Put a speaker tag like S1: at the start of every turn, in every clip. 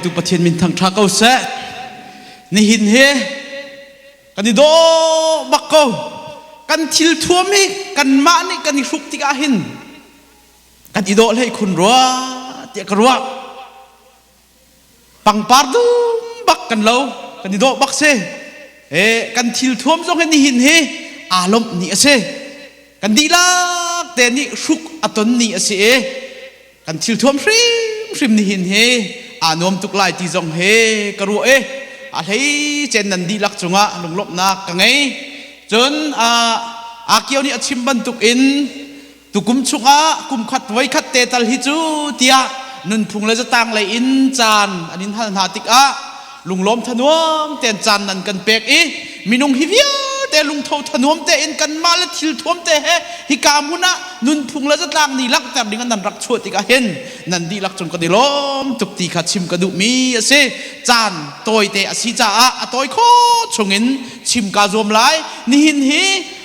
S1: Tu Pathian min thangṭha ko seh. Nihin hi kan i dawh bak ko. Kan thil thuam hi kanmah nih kan i hruk tikah hin kan i dawh hlei khun rua tiah ka ruah. Pangpar dum bak kan lo, kan i dawh bak si. E, kan thil thuam zong hi nihin hi aa lawmh ni a si. Kan dihlak te nih hruk a ton ni a si i kan thil thuam hrimhrim nihin hi aa nuam tuk lai ti zong hi ka ruah i a hlei cen nan dihlak cungah lunglawmhnak ka ngei. Cun Akio nih a chim bantuk in tukum chungah kum khat voi khat te tal hi cu tiah nunphung le zatang lei in caan an in hal hna tikah lunglawm thanuam tein caan nan kan pek i minung hi vialte lungtho thanuam tein kanmah le thil thuam te he hika hmun ah nunphung le zatlang ni langhter ding nan rak chuah tikah hin nan dihlak cung kan i lawm tuk ti kha chim ka duhmi a si. Caan tawite a si caah a tawi khawh chungin chim kaa zuam lai. Nihin hi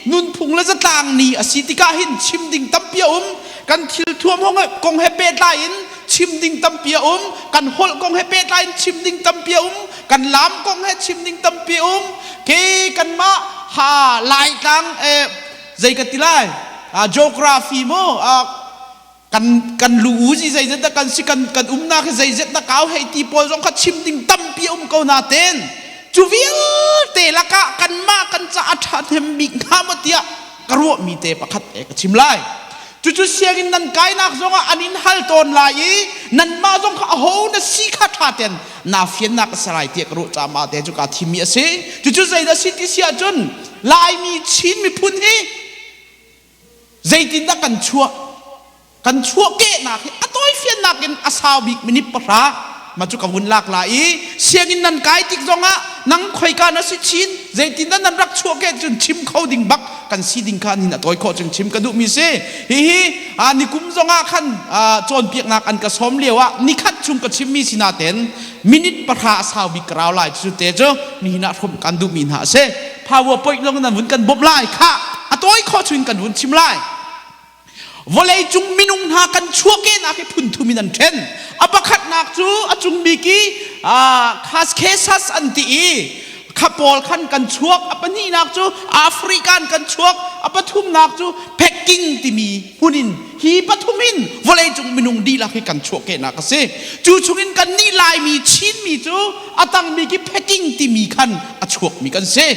S1: nunphung le zatlang ni a si tikah hin chim ding tampi a um. Kan thil thuam kong he pehtlai in chim ding tampi a um. Kan holh kong he pehtlai in chim ding tampi a um. Kan lam kong he chim ding tampi a um. Ke kanmah ha Laitlang zei ka ti lai, geography mu, kan kan lu u zi zeizat dah kan si, kan kan umnak hi zeizat dah kau hei ti pawl zong kha chim ding tampi a um ko na ten. Cu vialte lakah kanmah kan ca a ṭha hnem bik hnga maw tiah ka ruahmi te pakhat e ka chim lai. Cucu sianginn nan kainak zongah an in hal tawn lai i nanmah zong kha aho na si kha ṭha ten naa fiannak a si lai tiah ka ruah caah mah te cu kaa thimmi a si. Cucu zeidah si ti si ahcun Laimi Chin miphun hi zeitindah kan chuah, kan chuahkehnak hi a tawifiannak in a sau bik minute 10 ma cu ka vun lak la i sianginn nan kai tik zongah nang khoika na si chin, zeitindah nan rak chuahkeh cun chim kho ding bak kan si ding kha nin a tawi khawh chung chim ka duhmi si. Hihi nikum zongah khan cawnpiaknak an ka sawm lio ah nikhat chung ka chimmi si naten minute 10 a sau bik ka rau lai. Cu te cu nihin ah hrawmh kan duhmi hna a si. PowerPoint lawng nan vun kan bawmh lai kha, a tawi khawh chung kan vun chim lai. Vawleicung minung hna kan chuahkehnak hi phun thum in an ṭhen. A pakhatnak cu a cung bik i Caucasus an ti i kha pawl khan kan chuak. A pahnihnak cu African kan chuak. A pathumnak cu Peking timi hmun in. Hi pathum in vawleicung minung dihlak hi kan chuahkehnak a si. Cu chungin kan nih Laimi Chinmi cu a tangmi khi Peking timi khan a chuakmi kan si.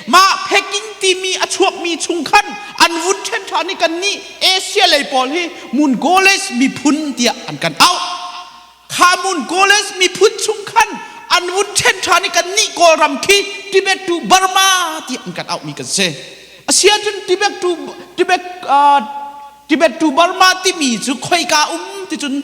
S1: Mah Peking timi a chuakmi chung khan an vun ṭhen ṭhan i kan nih Asia lei pawl hi Mongoles miphun tiah an kan auh. Kha Mongoles miphun chung khan an vun ṭhen ṭhan i kan nih Kawlram khi Tibet to Burma tiah an kan auhmi kan si. Asiahcun Tibet to Tibet Tibet to Burma timi cu khoika um ti cun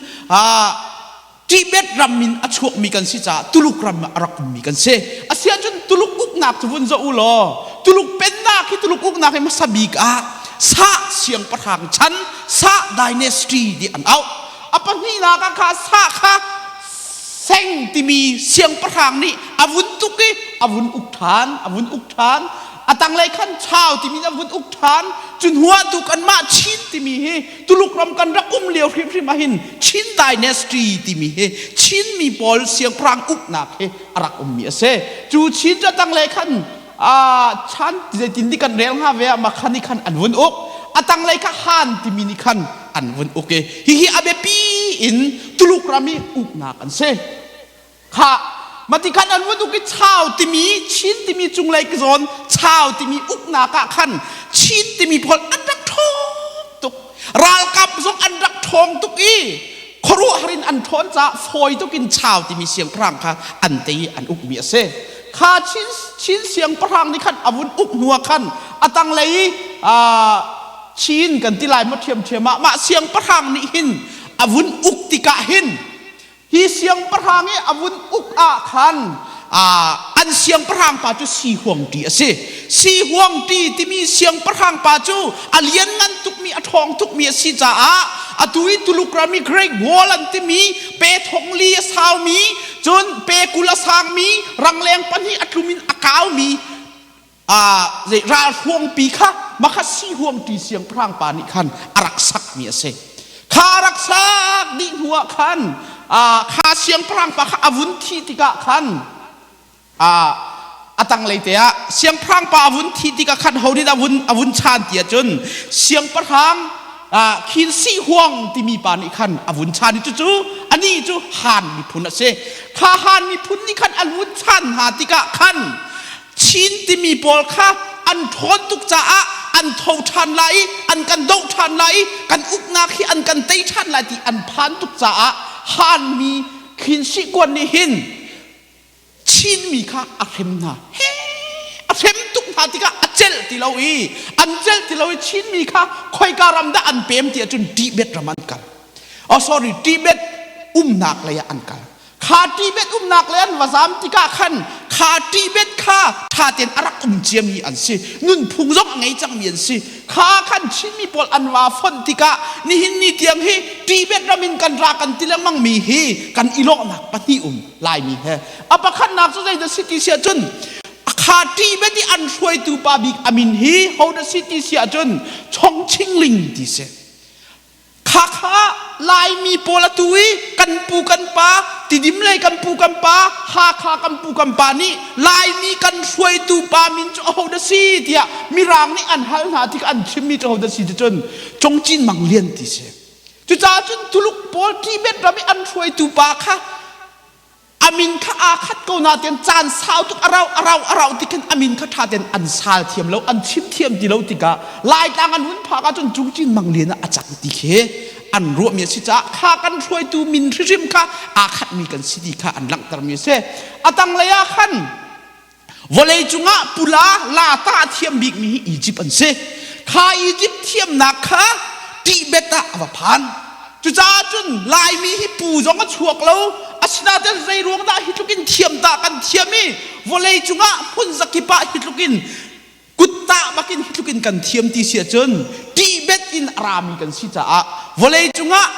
S1: Tibet ram in a chuakmi kan si caah Tuluk ram ah a rak ummi kan si. Asiahcun Tuluk uknak cu vun zoh u law, Tuluk pennak hi, Tuluk uknak hi hmasa bik ah Sa siangpahrang chan, Sa dynasty ti an auh. A pahnihnak ah kha Sa kha Seng timi siangpahrang nih a vun tuk i a vun uk ṭhan, a vun uk ṭhan. A tanglei khan Chau timi a vun uk ṭhan. Cu hnuah tu kanmah Chin timi hi Tuluk ram kan rak um lio hrimhrim ah hin Chin Dynasty timi hi Chinmi pawl siangpahrang uknak hi a rak ummi a si. Cu Chin cu a tanglei khan chan zeitin nih kan rel hnga ve ah makhan nih khan an vun uk. A tanglei kha Han timi nih khan an vun uk i hihi a biapi in Tuluk ram i uknak an si. Kha mati khan an vun uk i Chau timi Chin timi cunglei zawn Chau timi uknak ah khan Chin timi pawl an rak ṭhawng tuk. Ralkap zong an rak ṭhawng tuk i khuaruahhar in an ṭhawn caah fawi tuk in Chau timi siangpahrang kha an tei i an ukmi a si. Kha Chin, Chin siangpahrang nih khan a vun uk hnu ah khan a tanglei Chin kan ti lai maw ṭhiamṭhiam ah mah siangpahrang nih hin a vun uk tikah hin hi siangpahrang i a vun uk ah khan an siangpahrang pa cu Si Huang Ti a si. Si Huang Ti timi siangpahrang pa cu a lianngan tukmi, a ṭhawng tukmi a si caah atu i Tuluk ram i Great Wall an timi pe 40 a saumi, cun pe 20 a sangmi, rangleng pahnih a tlum in a kaumi zei ralhruangpi kha makha Si Huang Ti siangpahrang pa nih khan a rak sakmi a si. Kha a rak sak dih hnu ah khan Kha siangpahrang pa kha a vun thih tikah khan a tanglei te ah siangpahrang pa a vun thih tikah khan ho nih dah a vun chan ti ahcun siangpahrang Khin Si Huang timi pa nih khan a vun chan i cucu anih cu Han miphun a si. Kha Han miphun nih khan an vun chan hna tikah khan Chin timi pawl kha an ṭhawn tuk caah an tho ṭhan lai i an kan doh ṭhan lai i kan uknak hi an kan tei ṭhan lai ti an phan tuk caah Hanmi Khin Si Kuan nih hin Chinmi kha a hrem hna. He a hrem tuk hna tikah a celh ti lo i an celh ti lo i Chinmi kha khoika ram dah an pem ti ahcun Tibet ram an kal. Oh sorry, Tibet umnak lei ah an kal. Kha Tibet umnak lei an va zam tikah khan kha Tibet kha ṭha tein a rak um ciami an si. Nunphung zong a ngei cangmi an si. Kha khan Chinmi pawl an va fonh tikah nihin ni tiang hi Tibet ram in kan ra kan ti lengmangmi hi kan i lawhnak pahnih um. Laimi he. A pakhatnak cu zeidah si ti si ahcun kha Tibet i an hruaitu pa bik a min hi ho dah si ti si ahcun Chong Chingling ti si. Kha kha Laimi pawl atu i kan pu kan pa Tidim lei kan pu kan pa Hakha kan pu kan pa nih Laimi kan hruaitu pa min cu aho dah si tiah Mirang nih an hal hna tikah an chimmi cu aho dah si ti cun Cong Cin Mang Lian ti si. Cucaah cun Tuluk pawl Tibet ram i an hruaitu pa kha a min kha aa khat ko nain caan sau tuk a rau a rau a rau ti khin a min kha ṭha tein an sal thiam lo an chim thiam ti lo tikah Laitlang an hun phak ahcun Cung Cin Mang Lian ah a cang ti khi an ruahmi a si caah kha kan hruaitu min hrimhrim kha aa khatmi kan si ti kha an langhtermi a si. A tanglei ah khan Vawlei cungah pula lata a thiam bikmi hi Egypt an si. Kha Egypt thiamnak kha Tibet ah a va phan. Cucaah cun Laimi hi pu zong a chuak lo. Asinain zei ruang dah hi tluk in thiam dah kan thiam i vawlei cungah hmun zakip ah hi tluk in kuttah bakin hi tluk in kan thiam ti si ahcun Tibet in a rami kan si caah vawlei cungah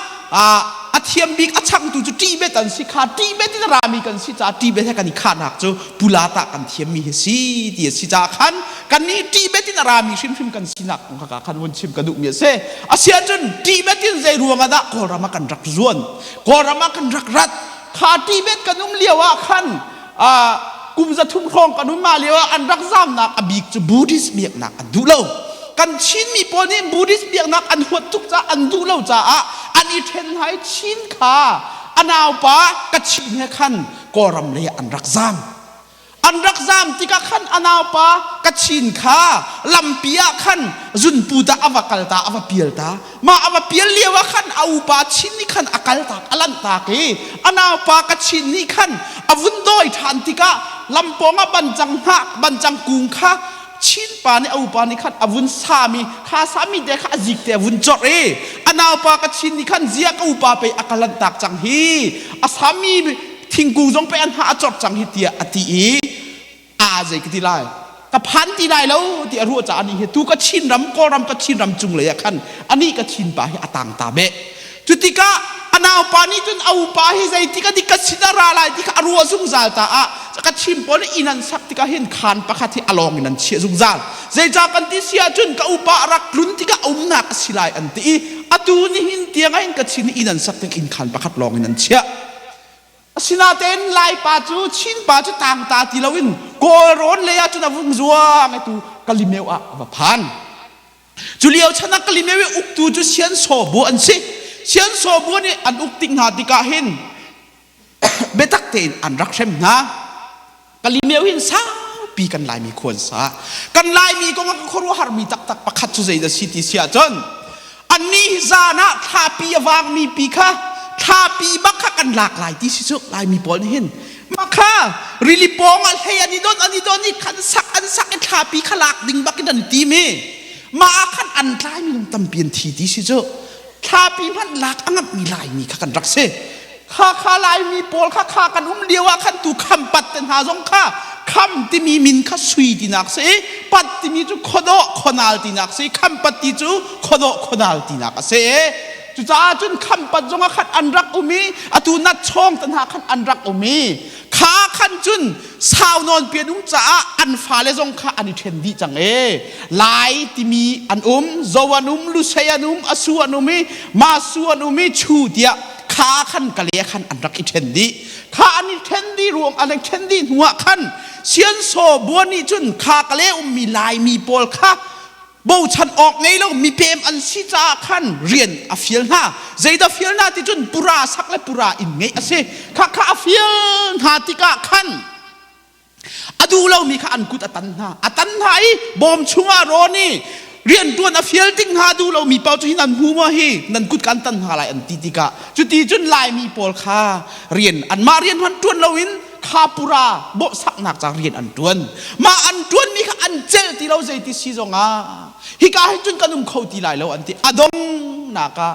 S1: a thiam bik a changtu cu Tibet an si kha Tibet in a rami kan si caah Tibet he kan i khahnak cu pulata kan thiammi hi si ti a si caah khan kannih Tibet in a rami hrimhrim kan sinak kong kha khan vun chim ka duhmi a si. Asiahcun Tibet in zei ruang ah dah Kawlram ah kan rak zuan Kawlram ah kan rak rat kha Tibet kan um lio ah khan kum 300 hrawng kan um mah lio ah an rak zamnak a bik cu Buddhist biaknak an duh lo. Kan Chinmi pawl nih Buddhist biaknak an huat tuk caah an duh lo caah an i ṭhen hna i Chin kha a naupa Kachin he khan Kawlram lei ah an rak zam. An rak zam tikah khan a naupa Kachin kha lampi ah khan zunpu dah a va kal ta a va pial ta. Mah a va pial lio ah khan a upa Chin nih khan a kal tak a lanh tak i a naupa Kachin nih khan a vun dawi ṭhan tikah lampawng ah bancang hnah bancang kung kha Chin pa nih a upa nih khan a vun sami kha sami te kha a zik te a vun corh i a naupa Kachin nih khan zia ka upa pei a ka lanh tak cang hi a sami thingkung zong pei an hnah a corh cang hi tiah a ti i a zei ka ti lai ka phan ti lai lo ti a ruah caah anih hi tu ka Chin ram Kawlram ka Chin ram cung lei ah khan anih ka Chin pa hi a tang ta beh cu tikah a naupa nih cun a upa hi zeitik a dik ka sin a ra lai ti kha a ruah zungzal caah ka Chin pawl nih inn an sak tikah hin khaan pakhat hi a lawng in an chiah zungzal zeicah kan ti si ahcun ka upa a rak tlun tikah a umnak a si lai an ti i atu nihin tiang ah hin ka Chin inn an sak tik inn khaan pakhat lawng in an chiah Asinain Laipa cu Chinpa cu tangta ti loin Kawlrawn lei ah cun a vung zuang i tu Kalimeu ah a va phan. Cu lio chan ah Kalimeu i uktu cu Siansaw bu an si. Siansaw bu nih an uk tik hna tikah hin biatak tein an rak hrem hna. Kalimeu hin saupi kan Laimi khua an sa. Kan Laimi kong ah ka khuaruahharmi taktak pakhat cu zei dah si ti si ahcun annih hi zan ah thlapi a vangmi pi kha thlapi bak kha kan lak lai ti si cu Laimi pawl nih hin mah kha rili pawng ah hlei an i don an i don i khan sak an sak i thlapi kha lak ding bak in an tim i mah ah khan an tlai minung tampi an thi ti si cu thlapi hmanh lak a ngamhmi Laimi kha kan rak si. Hakha Laimi pawl kha kha kan um lio ah khan tu khampat te hna zong kha kham timi min kha sui tinak si i pat timi cu khuadawh khuanal tinak si khampat ti cu khuadawh khuanal tinak a si. Cucaah cun khampat zong ah khan an rak um i atu natchawng te hna khan an rak um i kha khan cun sau nawn pian um caah an fale zong kha an i ṭhen dih cang e. Lai timi an um, Zo an um, Lusei an um, Asu an um i Masu an um i Chu tiah. Kha khan Kale khan an rak i ṭhen dih. Kha an i ṭhen dih ruang an i ṭhen dih hnuah khan Siansaw bua nih cun kha Kale ummi Laimi pawl kha bochan awk ngei lo mipem an si caah khan rian a fial hna. Zeidah fial hna ti cun pura sak le pura inn ngeih a si. Kha kha a fial hna tikah khan a duh lomi kha an kut a tan hna. A tan hna i bawm chungah rawn i rianṭuan a fial tik hna duh lomi paoh cu hi nan hmu maw hi nan kut kan tan hna lai an ti tikah cuti cun Laimi pawl kha rian anmah rian hman ṭuan loin kha pura bawhsaknak ca rian an ṭuan. Mah an ṭuanmi kha an celh ti lo zeiti si zongah hika hin cun kan um kho ti lai lo an ti. A donghnak ah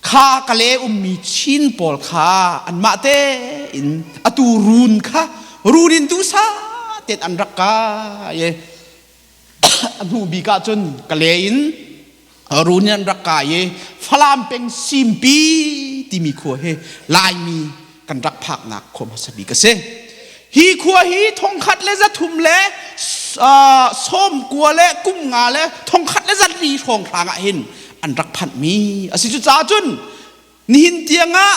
S1: kha Kale ummi Chin pawl kha anmah tein atu run kha run in duhsah tein an rak kai i a hnu bik ah cun Kale in run in an rak kai i Falam peng Simpi timi khua hi Laimi kan rak phaknak khua hmasa bik a si. Hi khua hi thongkhat le 300 le 90 le kum nga le 1400 hrawng hrang ah hin an rak phanhmi a si. Cucaah cun nihin tiangah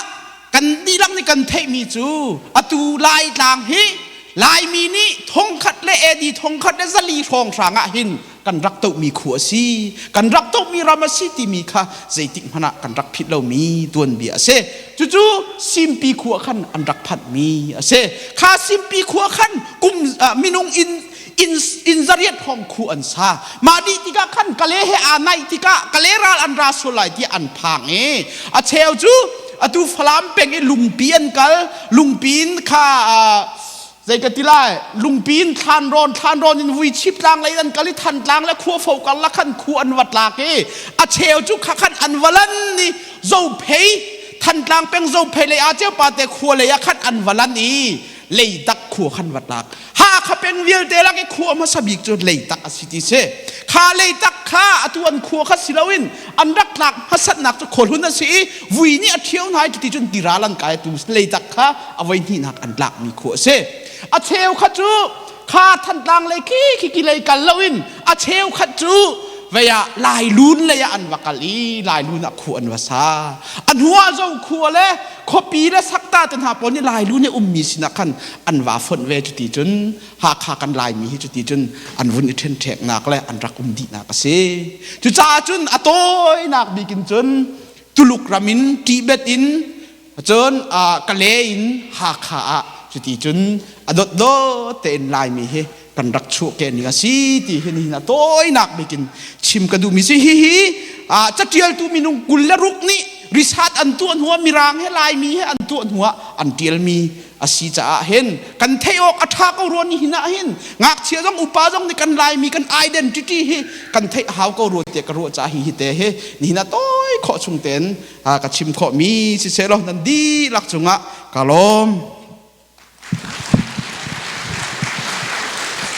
S1: kan dihlak nih kan theihmi cu atu Laitlang hi Laimi nih thongkhat le AD 1400 hrawng hrang ah hin kan rak tohmi khu a si, kan rak tohmi ram a si timi kha zeitik hmanh ah kan rak phit lomi tuanbia a si. Cucu Simpi khua khan an rak phanhmi a si. Kha Simpi khua khan kum minung in in in zariat hrawng khu an sa. Mah dih tikah khan Kale he aa naih tikah Kale ral an ra sual lai ti an phang i a cheu cu atu Falam peng i Lungpi an kal. Lungpi in kha zei ka ti lai Lungpi in Thlanrawn, Thlanrawn in Vuichip tlang lei an kal i Thantlang le Khuafo karlak khan khu an va tlak i a cheu cu kha khan an va lan i Zophei, Thantlang peng Zophei lei ah ceu pate khua lei ah khan an va lan i Leitak khua khan va tlak. Hakha peng vialte lak i khua hmasa bik cu Leitak a si ti si. Kha Leitak kha atu an khua kha si loin an rak tlak hmasatnak cu khuahlun a si i vui nih a ṭhio hna i cuti cun tiral an kai tu Leitak kha a voi hnihnak an tlakmi khua a si. A cheu kha cu kha Thantlang lei khi khi ki lei kal loin a cheu khat cu vei ah Lailun lei ah an va kal i Lailun ah khua an va sa. A hnu ah zo khua le khuapi le sakta te hna pawl nih Lailun i ummi sinah khan an va fonh ve. Cuti cun Hakha kan Laimi hi cuti cun an vun i ṭhenṭheknak le an rak um dihnak a si. Cucaah cun a tawinak bik in cun Tuluk ram in Tibet in cun Kale in Hakha ah cuti cun a dotdot tein Laimi hi kan rak chuahkeh ning a si ti hi nihin a tawinak bik in chim ka duhmi si. Hihi caṭialtu minung 26 nih research an tuah hnuah, Mirang he Laimi he an tuah hnuah an ṭialmi a si caah hin kan theih awk a ṭha ko rua. Nihin ah hin ngakchia zong upa zong nih kan Laimi kan identity hi kan theih a hau ko rua tiah ka ruah caah hi hi te hi nihin ah tawi khawh chung tein ka chim khawhmi siseh law nan dihlak cungah ka lawm.